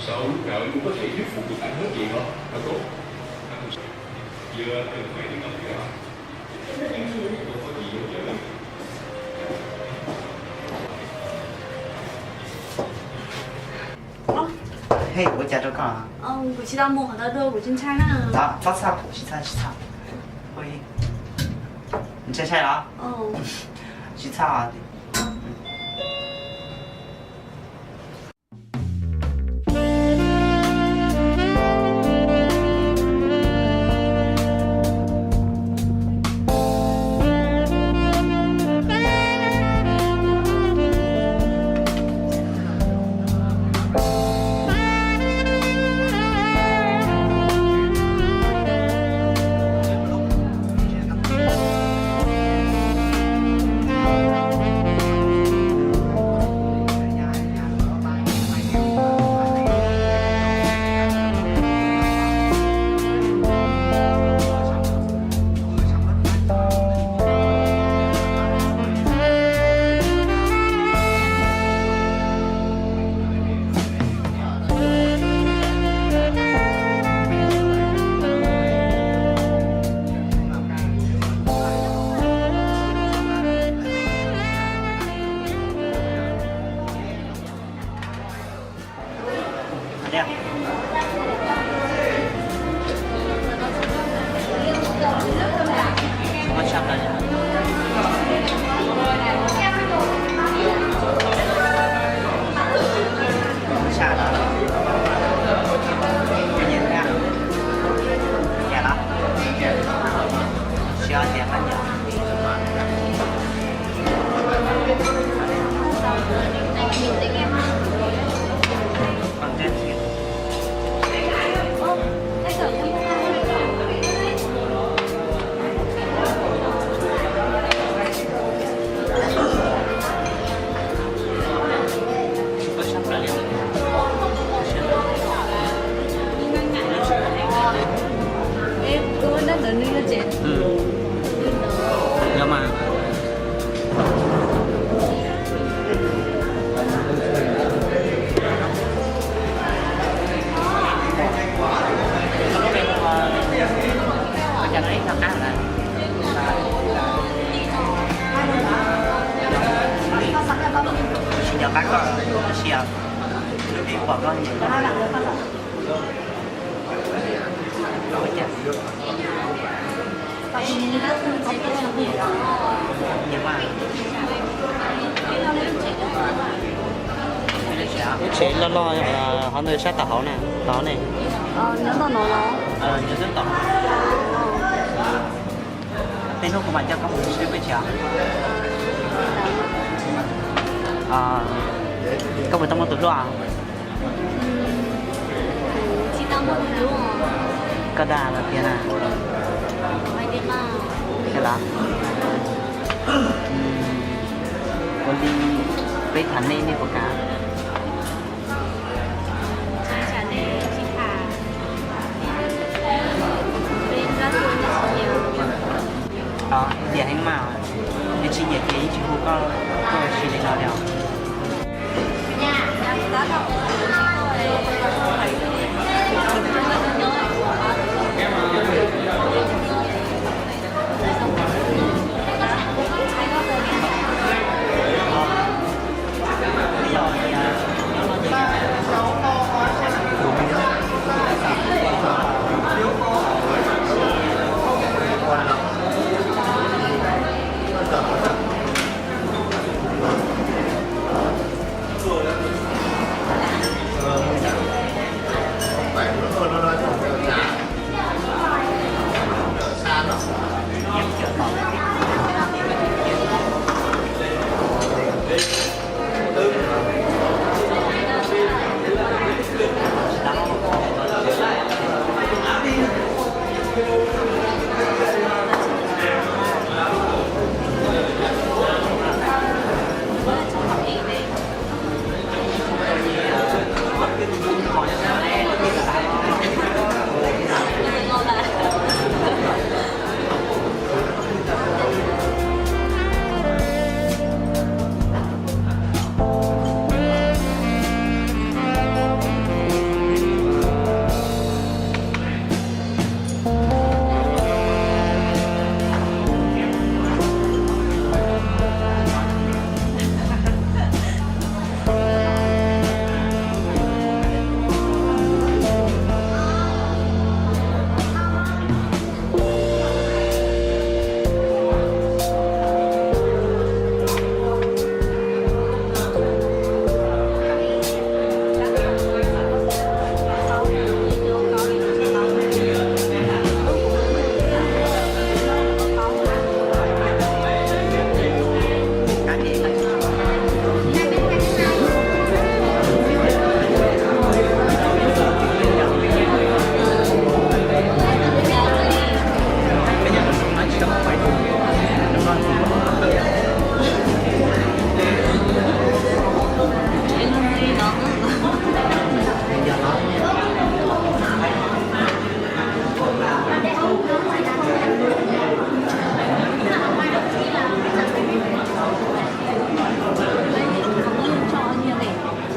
Sau lúc nào em cũng có thể thuyết phục được anh nói chuyện hả? Anh Tuấn? Anh Tuấn, giờ anh cần phải đi đâu vậy hả? Em nói em không có gì hỗ trợ em. Hej, ua cas rau koj? Kuv tsis tau mus qhov ntawd dua, kuv tsis ntshai na. Txhob txhawj, tsis txhawj, tsis txhawj. Ntshai ntshai los? Tsis txhawj. Yog mas. Tsis nco qab koj, tab sis lub pem pom koj nyiam. Lub tsev loj loj, hov ntawd sab tom hauv na, tom hauv ne. Peb hnub kuv mam coj koj mus saib peb tsev. Koj puas tau muaj tus hlub? Koj dag los tiag na. Los, ua li peb tham nej, nej puas kam? Nyiam heev mas, yog tsis nyiam ces yeej tsis hu koj tuaj ua si li no li os.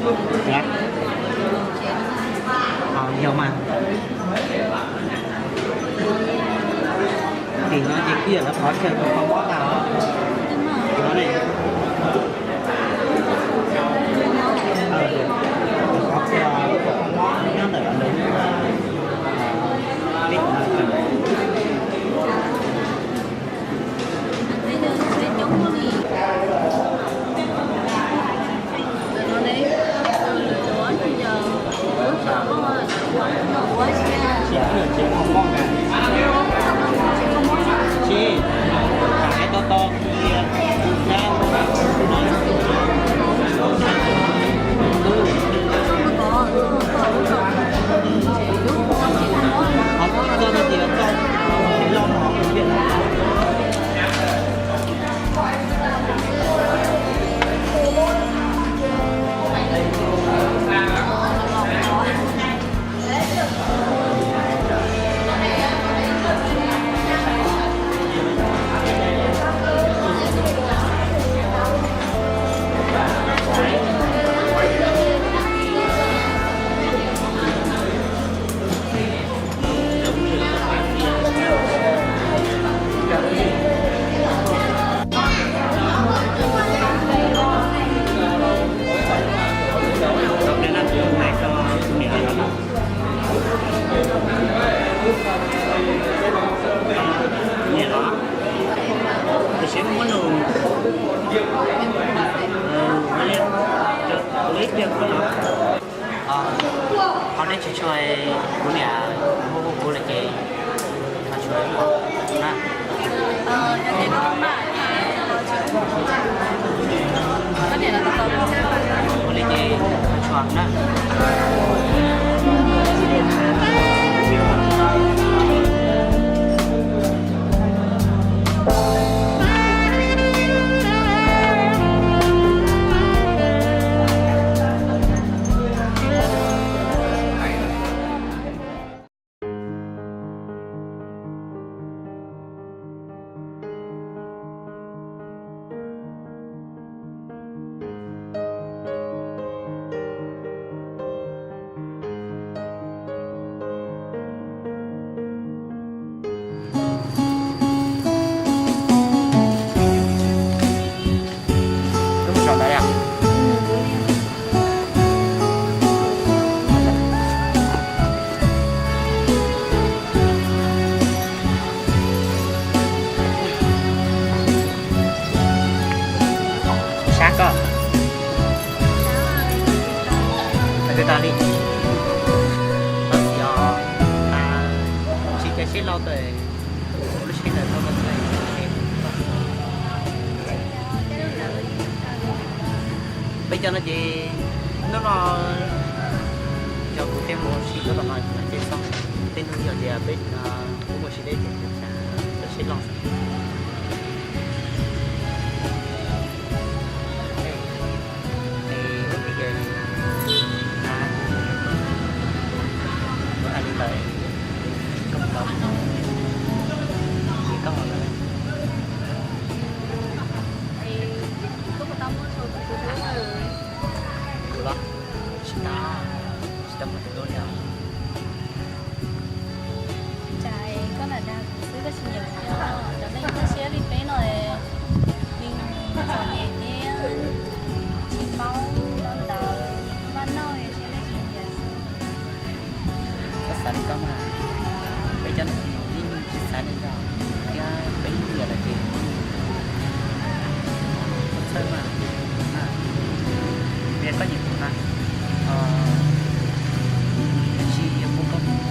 Yog mas, tim no ces kuj yog lawv qhov chaw kho mob tag os. No ne, qhov kho mob nyob ntawm lawv peb no. Niam los, tiam sis muab nug, ib pliag kuv los. Qhov deb tsis tshua, kuv niam muab kuv lawm ces tsis tshua na. Ua li ces tsis tshua na. Lub zos ntawd a? Sab koj. Tag li, tab sis os, tsis cais seb lauj, lub tsheb ntawd tau. Peb cov no ces hnub no yog kuv thiaj mus ua si nyob tom no ces xwb. Tej hnub yog tias peb ua si deb ces kuv cais seb lauj. Tsis tau, tsis tau mus tus tub li os. Cas koj lam dag kuv xwb, koj tsis nyiam kuv thiab? Cov neeg nyuaj siab li peb no, neeg txom nyem thiab tsis paub ntaub ntawv, maj noj siab li tsis nyiam xwb. Koj xav li koj mas, peb cov no ib tsis xav li koj, thiab peb ib yam lawm ces koj txhawj mas, mas, yog koj nyiam kuv na, tab sis yog muaj koj mus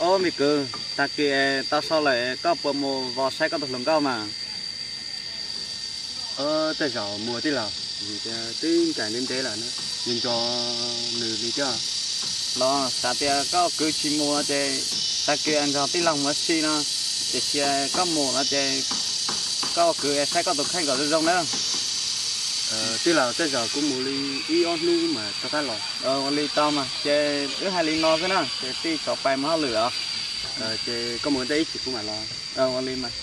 Ob me kwv, tag kis tau so lawm, koj puas mus vos saib koj tus hluas nkauj mas? Tej zaum mus tij laug, vim tias twb ncaim ntev ntev lawm, yuav nco nws li thiab. Los xav tias koj kwv tsis mus ces tag kis nrog tij laug mus ua si no, tiam sis koj mus no ces koj kwv saib koj tus kheej kom zoo zoo nawb. Tij laug, tej zaum kuv mus li ib ob hnub mas rov qab los. Ua li tau mas, ces wb hais li no xwb na, ces tij rov pais mus hauj lwm os. Ces koj mus ntej ib chim kuv mam los. Ua li mas.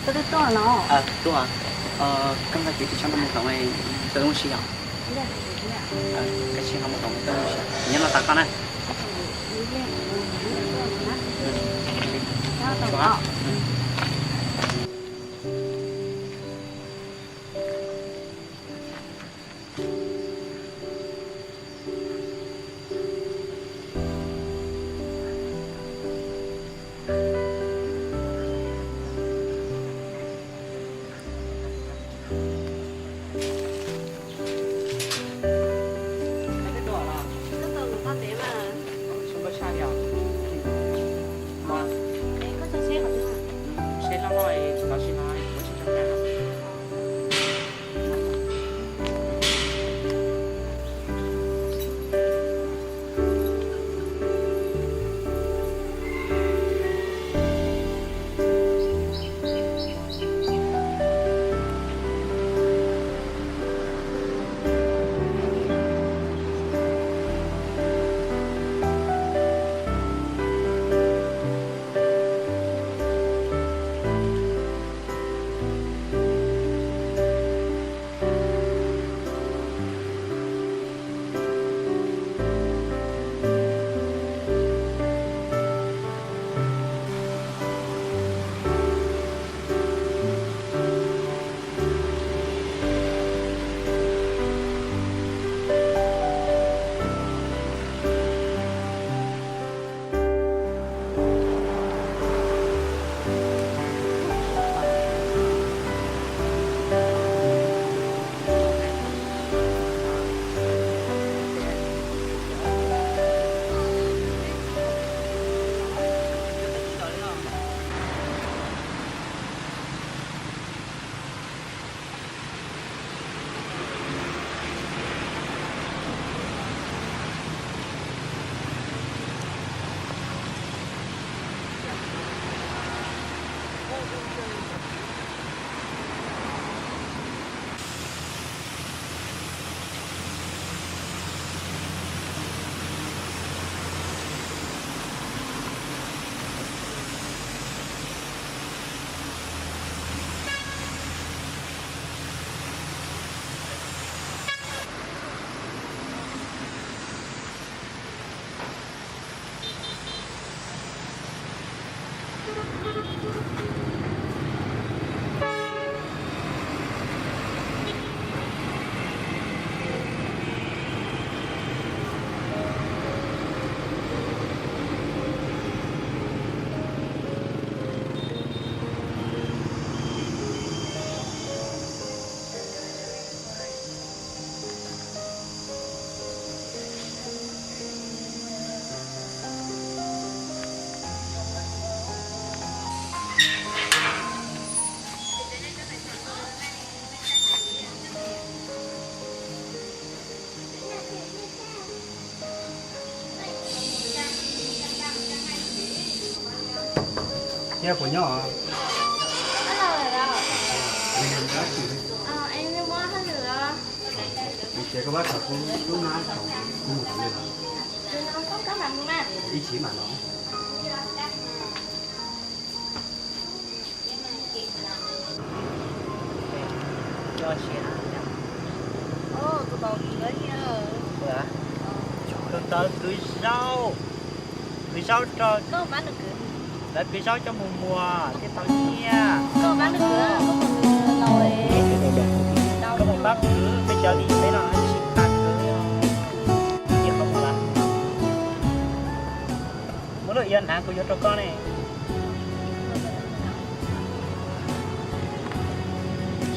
Koj twb tuaj no? Tuaj. Koj nqa kuv tus tsho no mus toom, koj ua si yom? Koj sim ho mus toom, koj ua si, nyob no tos koj na. Thiab puas nyob? Nws yog dab tsi? Vim tias koj pab thaum kuv lub nab thaum kuv mus thaum ntej los, ib chim mam los. Tus tau kwv zaub, kwv Zaub rau, lawv kwv zaub coj mus muag thiaj tau nyiaj. Koj mus pab kwv, peb cov li peb no sib tag kwv. Muaj lub iav hnav kuv yuav rau koj ne.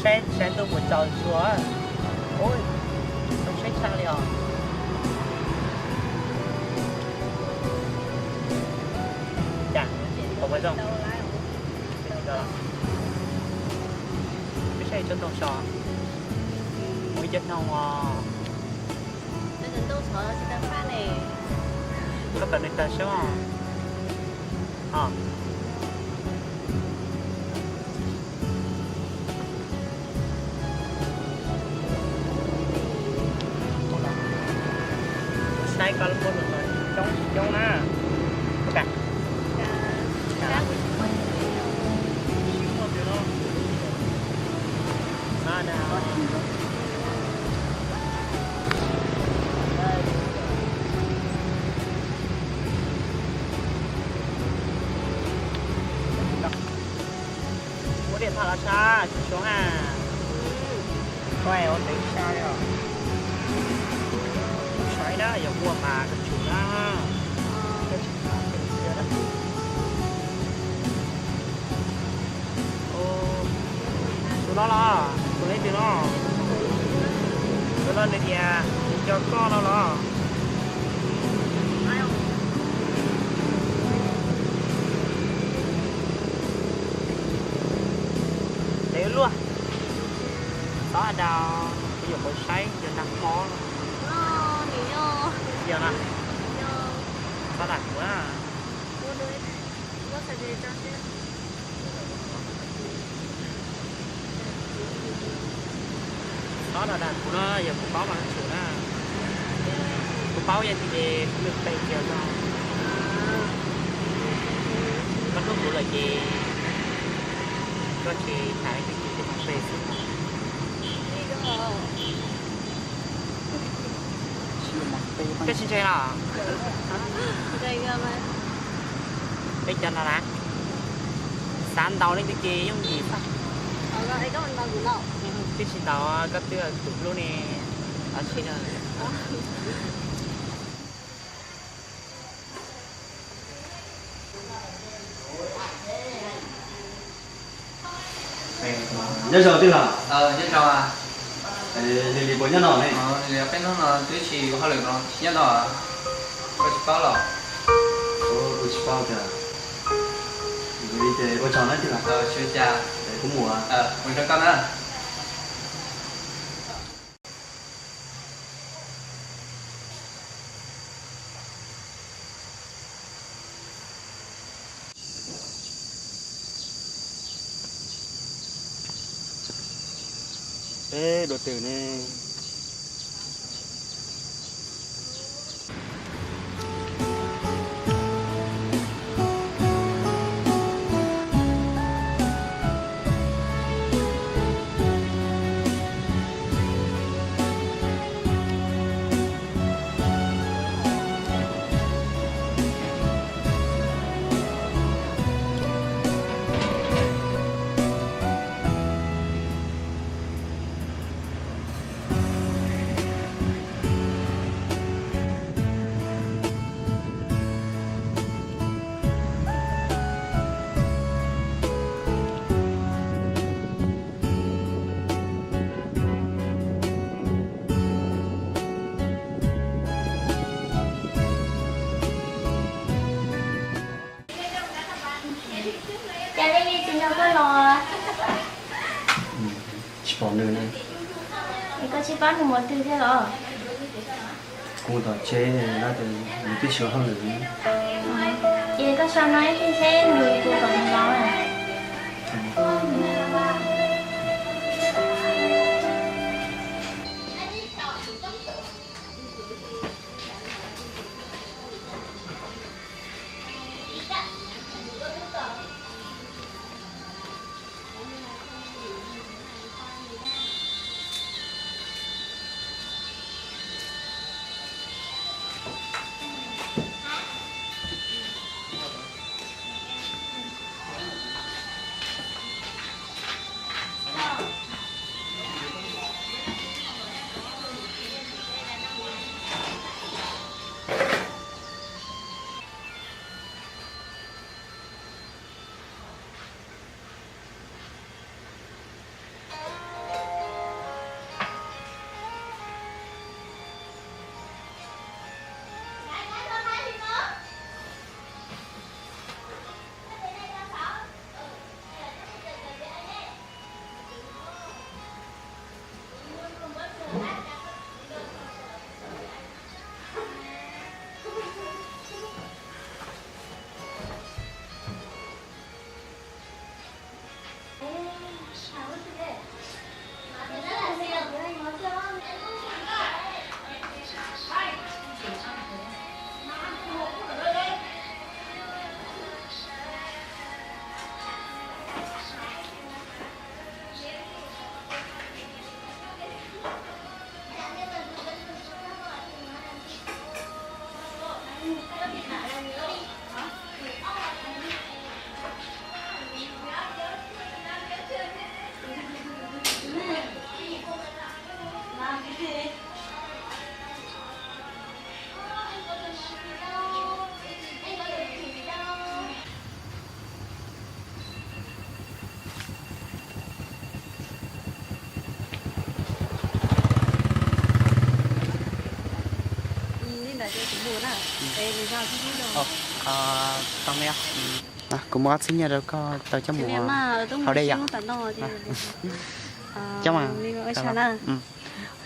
Saib, saib ntuj puas tsaus zuag. Ui, zoo saib tshaj li os. Cas, ua zoo. Peb saib tsob ntoo so. Ua ib cov noog os. Koj kom nws tawg seb os. Saib koj lub pob no coob tsis coob na. Muab diam thaj los sab tsis zoo na. Koj ua ntev sab li os. Saib na, yog muaj mas koj tsum na. Tus no los, tus leej twg no? Tus no nws tias nws nco koj no los? Ntev luaj. Txhob has das, kuv yuav qhuav saib yog nag hmo. Yog na. Txhob tham kuv na. Txhob tham kuv no, yog kuv paub mas tsum na. Kuv paub yog tias kuv nws pe kiag no. Koj hlub kuv lawm ces koj tsis tham ib tug twg ces mam pe xwb. Koj tsis ntseeg los? Peb cov no na, xav ntaus leej twg ces yooj yim xwb. Twb tsis ntaus, koj twb tus hlub ne, los tsis na. Nyob zoo tij laug. Nyob zoo. Lig lig puas nyob no ne? Peb hnub no twb tsis ua hauj lwm no tsis nyob no. Koj tsis paub los? Kuv tsis paub tiag. Li ces ua tsaug na tij laug. Tsis ua cas. Kuv mus. Mus zoo koj na. Peb dua twg ne? Cas li tsis nrog koj los? Tsis pom nws ne. Es koj tsis pab nws mus twg thiab los? Kuv mus tom tsev, nws twb tsis ua hauj lwm. Ces koj sau no ib pliag seb nws puas kom nws los. Tau me, kuv muab ob txhiab nyiaj rau koj tau coj mus haus dej yom. Coj mas,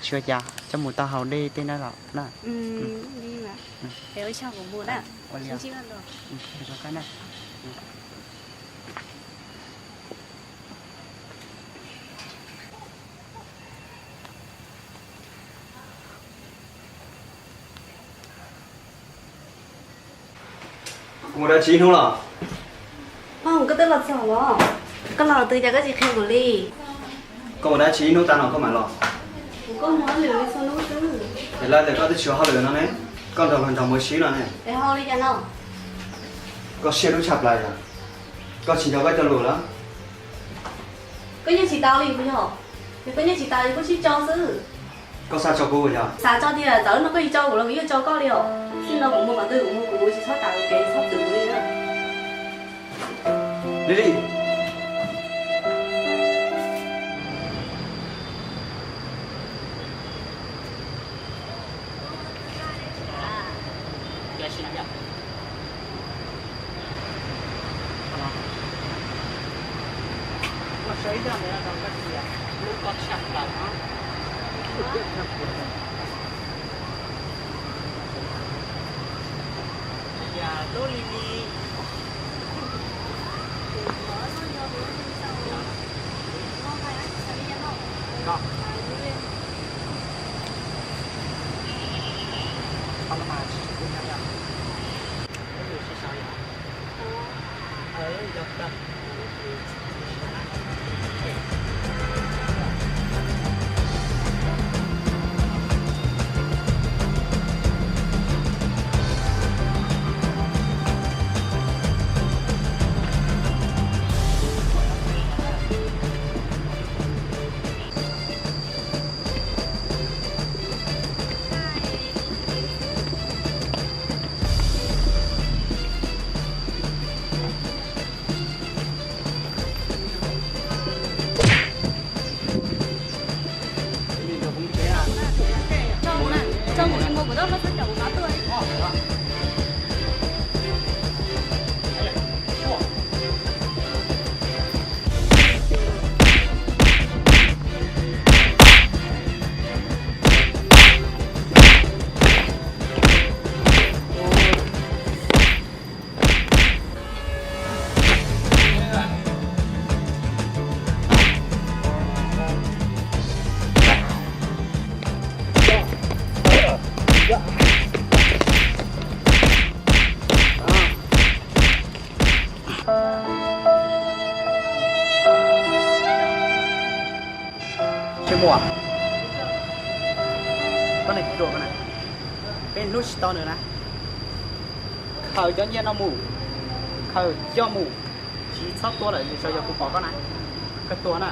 tsis ua cas, coj mus tau haus dej tej na los na. Ua li, rau koj na. Kuv mus dab tsi ib hnub los? Koj twb los txog los, koj los twg cas koj tsis qhia kuv li? Koj mus dab tsi ib hnub tas no koj mam los? Kuv kuj mus hauj lwm li txhua hnub xwb. Es lawv tias koj twb tsis ua hauj lwm no ne, koj nrog luag nrog mus sib no ne. Es ho li cas no? Koj siab dub tshaj plaws yom, koj tsis nco koj cov lus lawm. Koj yeej tsis tau li puas yog? Yog koj yeej tsis tau, koj sib tso xwb. Koj xa tso kuv yog? Xa tso tiag, txawm no koj tsis tso kuv los kuv yeej tso koj li os. Txij no kuv mus qhov twg kuv mus kuv tsis txhob tawm, kuv tsis txhob twv kuv li na. Lily. Tsis muaj. Koj niag ruam na, peb hnub tsis tau nws na, khaws cov nyiaj no mus, khaws coj mus, tsis txhob tua lawm, nws tsuas yog kuv pom koj na, koj tuag na.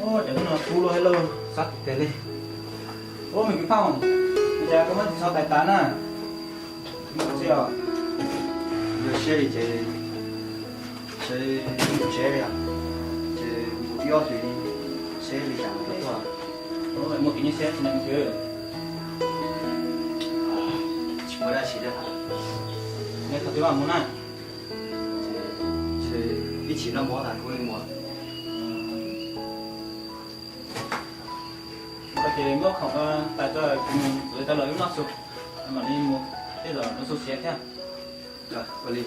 Ua, cov no kub loj thiab lauj, sab tiag tiag li. Ua, me kwv Phooj, ua cas koj muab txiv xov tais tas na? Ua txiv os, yog siab li ces seb mus tsev li os, ces mus tib ob hlis seb li cas tuaj. Ua, muaj kev nyuaj siab tsis ne kwv. Tsis muaj dab tsi li. Nej thaum twg mam mus na? Ces ib chim no mus tas kuv li mus. Ces muab khoom tais tso, kuv mus txuav tau los wb noj su, mam li mus, tej zaum noj su siav thiab. Ua li.